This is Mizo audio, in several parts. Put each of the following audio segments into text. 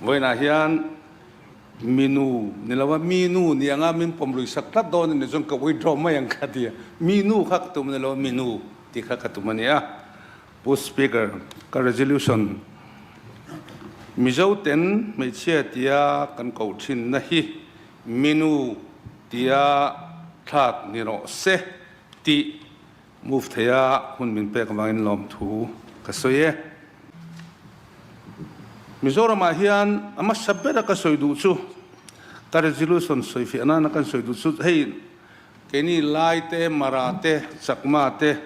Vawiinah hian minu ni lova mi nu ni anga min pawm lui sak tlat dawn a ni chuan ka withdraw mai ang kha ti a, mi nu kha ka tum a ni lo, mi nu tih kha ka tum a ni a. Pu Speaker, ka resolution Mizo ten hmeichhia tia kan koh thinna hi minu tia thlak ni rawh se tih move theia hun min pek avangin lawmthu ka sawi e. Mizoramah hian a hmasa bera ka sawi duh chu, ka resolution sawi fiah nana kan sawi duh chu hei keini Lai te, Mara te, Chakma te,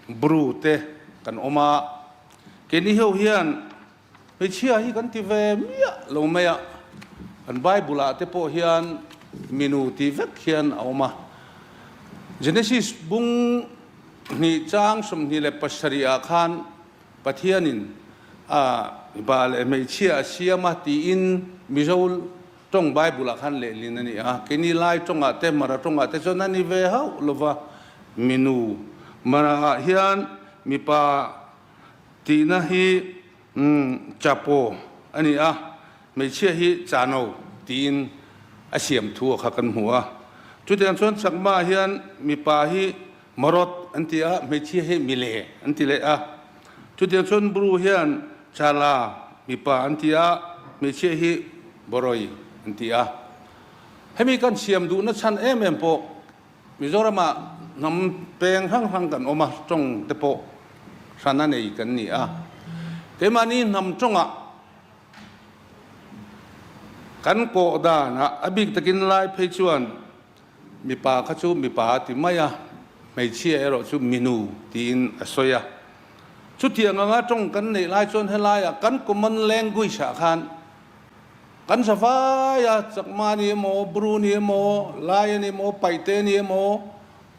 Bru te kan awm a, keini ho hian hmeichhia hi kan ti ve miah lo mai a, kan Bible ah te pawh hian minu ti vek hian a awm a. Genesis bung hnih chang 27 ah khan Pathianin a mipa leh hmeichhia a siam a tiin Mizo tawng Bible ah khan lehlin a ni a, keini Lai tawngah te Mara tawngah te chuan a ni ve hauh lova, minu Mara ah hian mipa tihna hi chapo a ni a, hmeichhia hi chano tiin a siam thu a kha kan hmu a. Chutiang chuan Chakma ah hian mipa hi Marot an ti a, hmeichhia hi mile an ti leh a. Chutiang chuan Bru hian Chala mipa an ti a, hmeichhia hi Boroi an ti a. Hemi kan siam duhna chhan em em pawh Mizoramah hnam peng hrang hrang kan awm a, tawng te pawh hran a nei kan ni a. Keimahni hnam tawngah kan kawh danah a bik takin lai phei chuan Mipa kha chu mipa a ti mai a, hmeichhia erawh chu minu tiin a sawi a. Chutiang anga tawng kan neih lai chuan helaiah kan common language ah khan kan za vai a, Chakma ni emaw, Bru ni emaw, Lai a ni emaw, Paite ni emaw,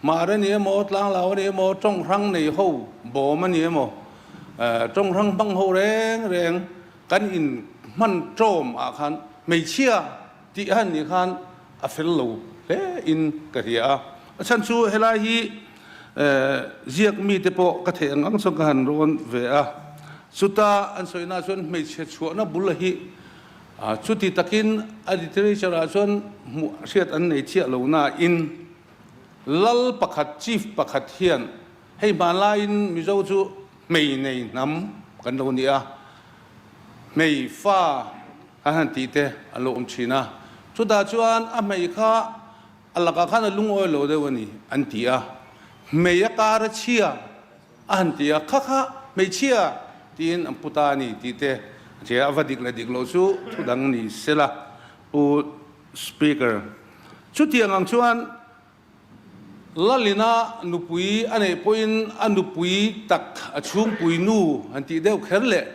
Hmar a ni emaw, Tlanglau a ni emaw, tawng hrang nei ho bawm a ni emaw, tawng hrang hmang ho reng reng kan in hman tawm ah khan hmeichhia Tih a han nih khan a fel lo hle in ka hria a. A chhan chu helai hi ziak mite pawh ka theih ang ang chuan ka han rawn ve a. Chuta an sawina chuan hmeichhe chhuahna bul hi chuti takin a literature ah chuan hmuh hriat an nei chiah lo na in lal pakhat chief pakhat hian hei hmanlaiin Mizo chu hmei nei hnam kan lo ni a, hmei fa An han tih te an lo awm thin a, chutah chuan a hmei kha a lakah khan a lungawi lo deuh a ni an ti a, hmei a kar a chhia a han ti a, kha kha hmeichhia tiin an pu ta a ni tih te a ti a, a va dik leh dik loh chu thu dang ni sela Pu Speaker. Chutiang ang chuan Lalina nupui a neih pawhin a nupui tak a chhungpui nu han tih deuh kher leh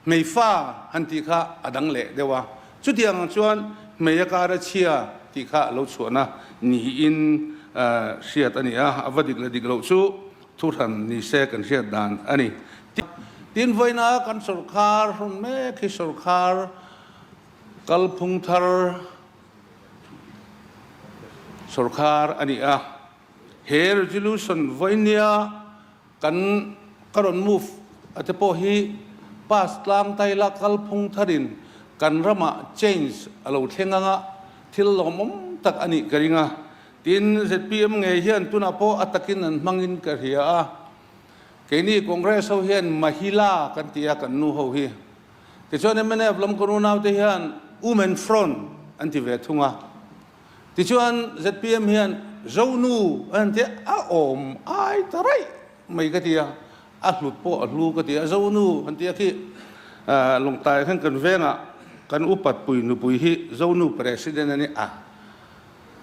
hmeifa han tih kha a dang leh deuh a. Chutiang ang chuan hmei a kar a chhia tih kha a lo chhuahna niin hriat a ni a, a va dik leh dik loh chu thuhran ni se kan hriat dan a ni. Tin, vawiina kan sawrkhar hrawn mek hi sawrkhar kalphung thar, Sorkar a ni a, he resolution vawinia kan ka rawn move a te pawh hi pass tlang taila kalphung tharin kan ramah change a lo thleng anga thil lawmawm tak a nih ka ring a. Tin, zpm ngei hian tunah pawh a takin an hmangin ka hria a, keini Congress ho hian Mahila kan ti a kan nu ho hi. Tichuan mnf lam kan unaute hian Women Front an ti ve thung a. Tichuan zpm hian Zonu a han ti a, a awm ai ta raih mai ka ti a, a hlut pawh a hlu ka ti a, Zonu han ti a khi Lawngtlai khan kan vengah kan upat pui nupui hi Zonu President a ni a,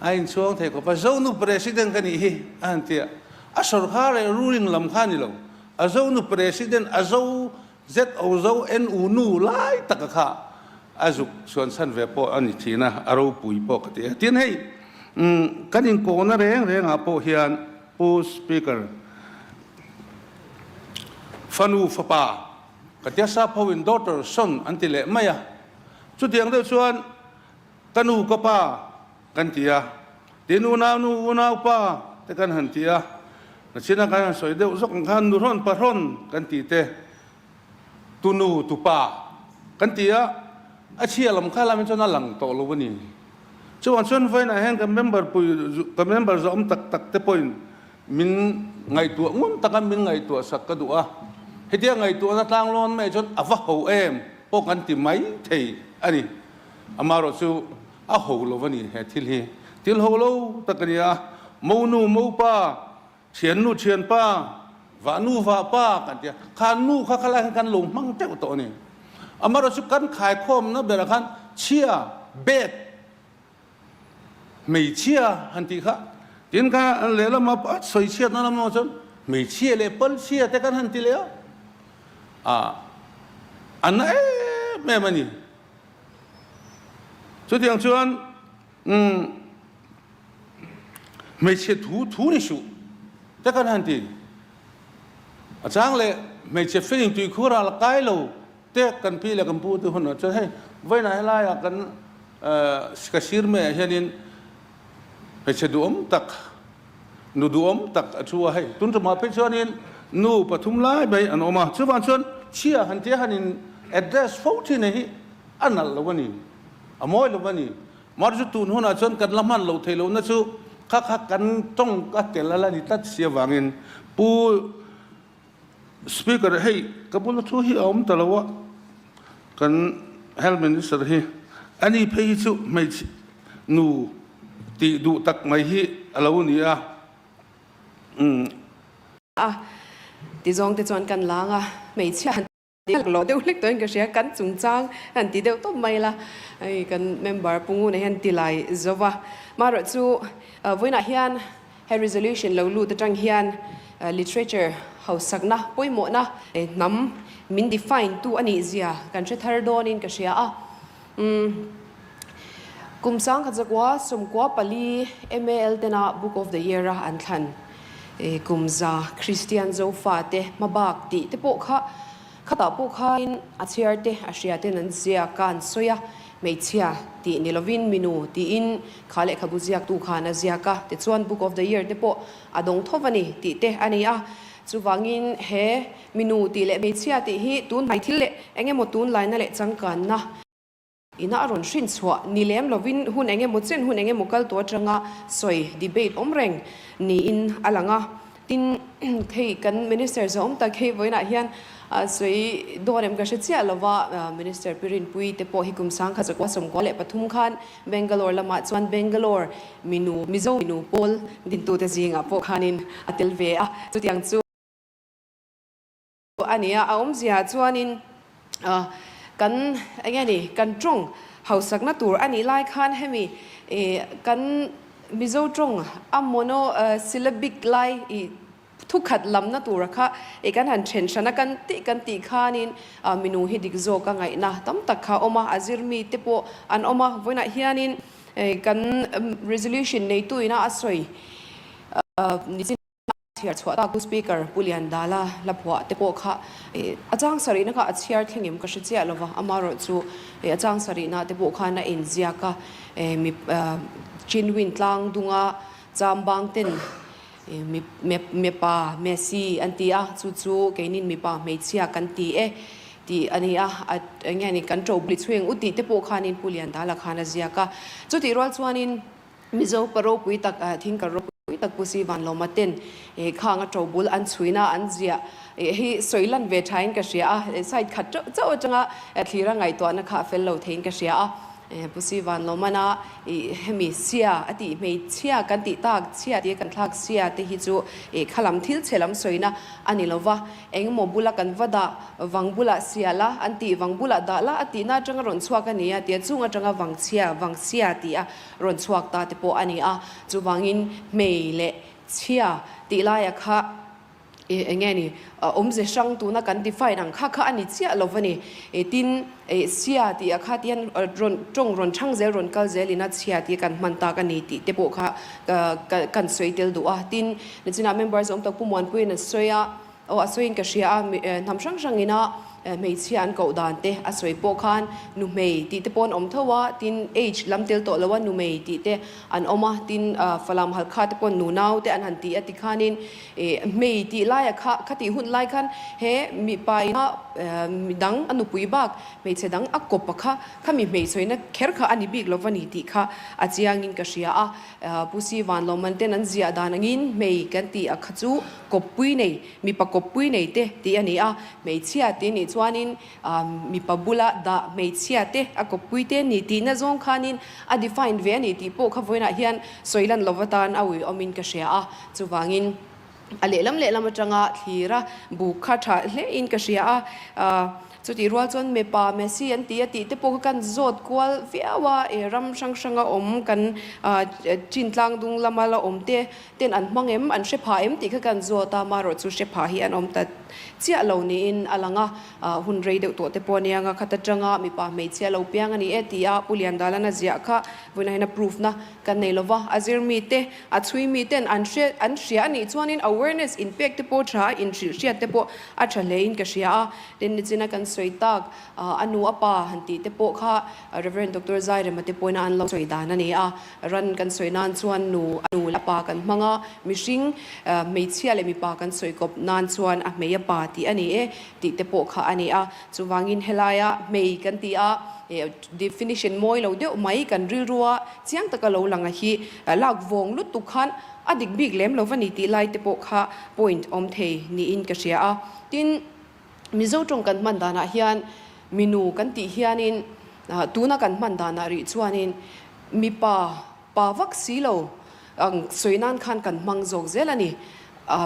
a inchhuang thei khawp a, Zonu President ka nih hi a han ti a, a sawrkhar leh ruling lam kha a ni lo, a Zonu President a Zo ZO zo NU nu lai taka kha a zuk chhuan chhan ve pawh a ni thin a, a ropui pawh ka ti a. Tin hei kan inkawhna reng rengah pawh hian Pu Speaker fanu fapa ka tia sap hoin daughter son an ti leh mai a, chutiang deuh chuan ka nu ka pa Kan ti a, tin unau nu unau pa te kan han ti a, nachina kan han sawi deuh zawk ang khan nuhrawn pahrawn kan ti te, tunu tupa kan ti a. A chhia lam kha lamin chuan a lang tawh lo a ni. Chuvang chuan vawiinah hian kan member pui, kan member zawm tak tak te pawhin min ngaihtuah ngun taka min ngaihtuah sak ka duh a. Hetia ngaihtuahna tlanglawn mai chuan a va ho em pawh kan ti mai thei a ni. Amaherawh chu a ho lo a ni he thil hi. Thil ho lo tak a ni a, monu mopa, thiannu thianpa, vahnu vahpa kan ti a, kha nu kha khalai khan kan lo hmang teuh tawh a ni. Amaherawh chu kan khaikhawmna berah khan chhia, bed, hmeichhia han tih kha tin kha lehlam a sawi chhiatna lam lamah chuan hmeichhia leh palchhia te kan han ti leh a, ah a na em em a ni. Chutiang chuan umm hmeichhe thu thu ni suh te kan han ti. A chang leh hmeichhe fein tuikhur a la kai lo te kan pi leh kan pu te hunah chuan hei vawiinah helaiah kan ka sir maiah hianin hmeichhe duhawm tak nu duhawm tak a thu a hei tun tumah phei chuanin nu pathum lai mai an awm a chuvang chuan chhia han tia han in address fo thin hi a nalh lo a ni a mawi lo a ni mar chu tun hunah chuan kan la hman loh theih lohna chu kha kha kan tawng a tel a la ni tlat si avangin pu Speaker hei ka bula thu hi a awm ta lo a, kan Health Minister hi ani phei hi chu hmeichhe nu tih duh tak mai hi a lo ni a, umm. A ti zawng te chuan kan lang a, hmeichhia han ti lawh deuh hlek tawhin ka hria, kan chungchang han ti deuh tawp mai la, hei kan member Pu Nguna hian ti lai zo va, marawh chu vawiinah hian He resolution lo lut atang hian literature hausakna pawimawhna hnam min define tu a nih zia kan hre thar dawnin ka hria a. Umm kum sangkhat zakua 14 MAL tena Book of the Year a an thlan kum za Kristian Zofa te hmabak tih te pawh kha Khatah pawh khain a chhiar te a hria ten an ziak a, an sawi a, hmeichhia tih ni lovin minu tiin kha lehkhabu ziaktu khan a ziak a, tichuan Book of the Year te pawh a dawng tho a ni tih te a ni a. Chuvangin he minu tih leh hmeichhia tih hi tun hnai thil leh eng emaw tunlaina leh changkanna, Ina a rawn hrin chhuah ni lem lovin hun eng emaw chen hun eng emaw kal tawh atanga sawi debate awm reng niin a lang a. Tin, hei kan Minister zawm tak hei vawiinah hian sawi dawn em ka hre chiah lova, Minister Pi Rinpuii te pawh hi kum 1993 khan Bangalore lamah chuan Bangalore minu Mizo minu pawl dintute zingah pawh khanin a tel ve a, chutiang chu. A nia, a awmzia chuanin kan eng nge ni, kan tawng hausakna tur a nih lai khan hemi kan Mizo tawng a mono syllabic lai i thukhat lamna tura kha i kan han then hran a kan tih kan tih khanin minung hi dik zawk a ngaihna tam tak kha a awm a, a zir mi te pawh an awm a, vawiinah hianin kan resolution neitu ina a sawi nichin. Chhiar chhuah tak Pu Speaker Pu Liandala hla phuah te pawh kha a chang sarihna kha a chhiar thleng em ka hre chiah lova, amaherawhchu a chang sarihna te pawh khan a inziak a, mi Chinwin tlang dunga chambang ten mipa Messi an ti a, chu chu keinin mipa hmeichhia kan ti e tih a ni a, eng nge ni kan ṭo bli chhuing u tih te pawh khanin Pu Liandala khan a ziak a, chutih rual chuanin Mizo pa ropui tak thingkar ropui tak Pu Si Vanlawma ten khang a ṭo bul an chhuina an ziah hi sawi lan ve ṭhain ka hria a, side khat ṭeuh chauh aṭanga thlira ngaihtuahna kha a fel lo theiin ka hria a. Pu Si Vanlawmana hemi sia a tih hmeichhia kan tih tak chhia tia kan thlak sia te hi chu khalam thil chhe lam sawina a ni lo va, engemaw bula kan va dah vang bulah sia la an tih vang bulah dah la a tihna aṭanga rawn chhuak a ni a tia chung aṭanga vang chhia vang sia tih a rawn chhuak ta te pawh a ni a, chuvangin hmei leh chhia tih laia kha ih eng nge ni awmze hrang tuna kan define ang kha kha a ni chiah lo va ni. Tin, ih sia tih ah kha tihian rawn tawng rawn chhang zel rawn kal zel ina chhia tih kan hman tak a ni tih te pawh kha kan sawi tel duh a. Tin, nichinah members awm tak Pu Muanpuiin a sawi a, aw a sawiin ka hria a, hnam hrang hrangina. hmeichhia an koh dan te a sawi pawh khan nuhmei tih te pawh an awm tho a, tin age lam tel tawh lo a numei tih te an awm a, tin Falam Halkha te pawh nunau te an han ti a tikhanin hmei tih laia kha khatih hun lai khan he mipa ina midang a nupui bak hmeichhe dang a kawp a kha khami hmeichhawina kher kha a ni bik lo va ni tih kha a chiangin ka hria a. Pu Si Vanlawman ten an ziah dan angin hmei kan tih a kha chu kawppui nei, mipa kawppui nei te tih a ni a, hmeichhia tih nih chuanin mipa bula dah hmeichhia te a kawppui te ni tihna zawng khanin a define ve a ni tih pawh kha vawiinah hian sawi lan lova tan a uiawmin ka hria a, chuvangin A lehlam lehlam atanga thlir a, buk kha tha hlein ka hria a. Chutih rual chuan Mepa, Messi an ti a tih te pawh kha kan zawt kual viau a, e ram hrang hranga awm kan chin tlang dung lama la awm te ten an hmang em, an hre pha em tih kha kan zawt a, marawh chu hre pha hi an awm ta chiah lo niin a lang a. Hun rei deuh tawh te pawh aniang a, khat atanga mipa hmeichhia lo piang a ni e ti a Pu Liandala'n a ziah kha vawiinah hian a proof na kan nei lova, a zir mite, a chhui miten an hre an hria a nih chuanin awareness inpek te pawh tha a, inhrilh hriat te pawh a tha hlein ka hria a. Tin, nichina kan sawi tak a nu a pa han tih te pawh kha Rev. Doctor Zairema te pawhin an lo sawi dan a ni a. Ran kan sawi nan chuan nu a nu leh a pa kan hmang a, mihring hmeichhia leh mipa kan sawi kawp nan chuan a hmei a pa tih a ni e tih te pawh kha a ni a. Chuvangin helaia hmei kan ti a, definition mawi lo deuh mai kan rilrua chiang taka lo lang a hi lak vawng lutuk khan a dik bik lem lo va ni tih lai te pawh kha point awm thei niin ka hria a. Tin, Mizo tawng kan hman danah hian minu kan tih hianin tuna kan hman danah rih chuanin mipa pa vak si lo ang sawi nan khan kan hmang zawk zel a ni.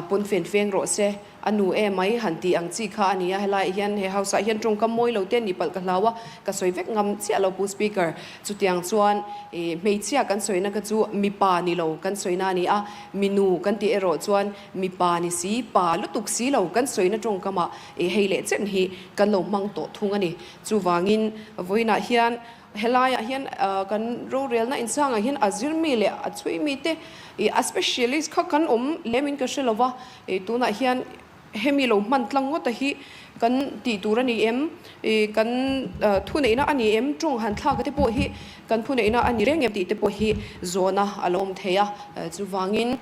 Pawn fen feng rawh se, a nu e mai han tih ang chi kha a ni a, helaiah hian he house ah hian tawngkam mawi lo te a nih palh ka hlau a, ka sawi vek ngam chiah lo Pu Speaker. Chutiang chuan hmeichhia kan sawina kha chu mipa ni lo kan sawina a ni a, minu kan tih erawh chuan mipa ni si, pa lutuk si lo kan sawina tawngkamah hei leh chen hi kan lo hmang tawh thung a ni. Chuvangin vawiinah hian Helaiah hian kan rorelna insangah hian a zir mi leh a chhui mi te ih a specialist kha kan awm lem in ka hre lo va, ih tunah hian hemi lo hman tlang ngawt a hi kan tih tur a ni em, ih kan thuneihna a ni em, tawng han thlak te pawh hi kan thuneihna a ni reng em tih te pawh hi zawhna a lo awm thei a, chuvangin.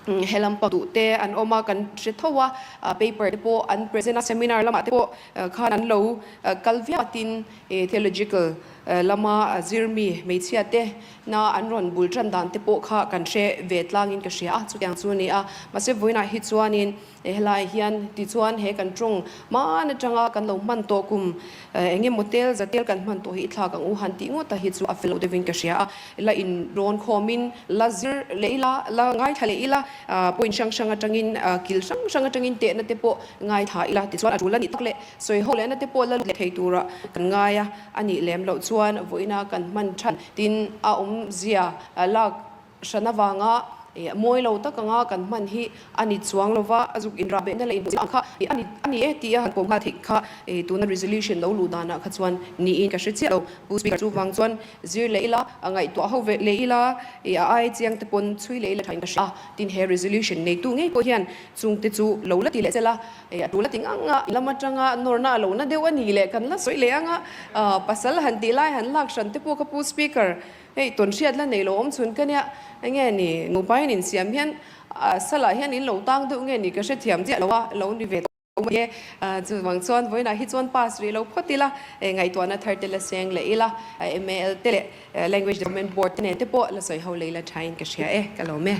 He lam pang duh te an awm a, kan hre tho a, paper te pawh an present a, seminar lamah te pawh khan an lo kal viau a, tin theological lama zir mi hmeichhia te na an rawn bul tan dan te pawh kha kan hre ve tlangin ka hria a, chutiang chu a ni a, mahse vawiinah hi chuanin Helai hian tichuan he kan tawng hman atanga kan lo hman tawh kum eng emaw tel za tel kan hman tawh hi i thlak ang u han tih ngawt a hi chu a fel lo deuhin ka hria a, la in rawn khawmin la zir leh ila, la ngaithla leh ila, point hrang hrang atangin kil hrang hrang atangin tehna te pawh ngaithla ila tichuan a tul a nih tak leh sawi ho lehna te pawh la lut leh thei tura kan ngai a, a nih lem loh chuan vawiina kan hman than tin a awmzia lak Hran avanga mawi lo tak anga kan hman hi a ni chuang lo va, a zuk inrah behna leh inhmuhna ang kha a ni a ni e tia han pawm nghal theih kha tuna resolution lo luh danah kha chuan niin ka hre chiah lo. Pu Speaker chuvang chuan zir leh ila, a ngaihtuah ho ve leh ila, a ai chiang te pawn chhui leh ila thain ka hria a, tin he resolution neitu ngei pawh hian chungte chu lo la ti leh sela, a tul a ti ngang a, lam atanga nawrna a lo na deuh a ni leh kan la sawi leh ang a, pasal han tih lai han lak hran te pawh kha Pu Speaker Hei tawn hriat la nei lo awm chhun ka nia, enge ni nupa in insiam hian salah hian in lo tang deuh nge ni ka hrethiam chiah lo a, lo ni ve tawh mai e. Chuvang chuan vawiinah hi chuan pass rih lo phawt ila, ngaihtuahna thar te la seng leh ila, MAL te leh Language Development Board te nen te pawh la sawi ho leh ila thain ka hria e, ka lawm e.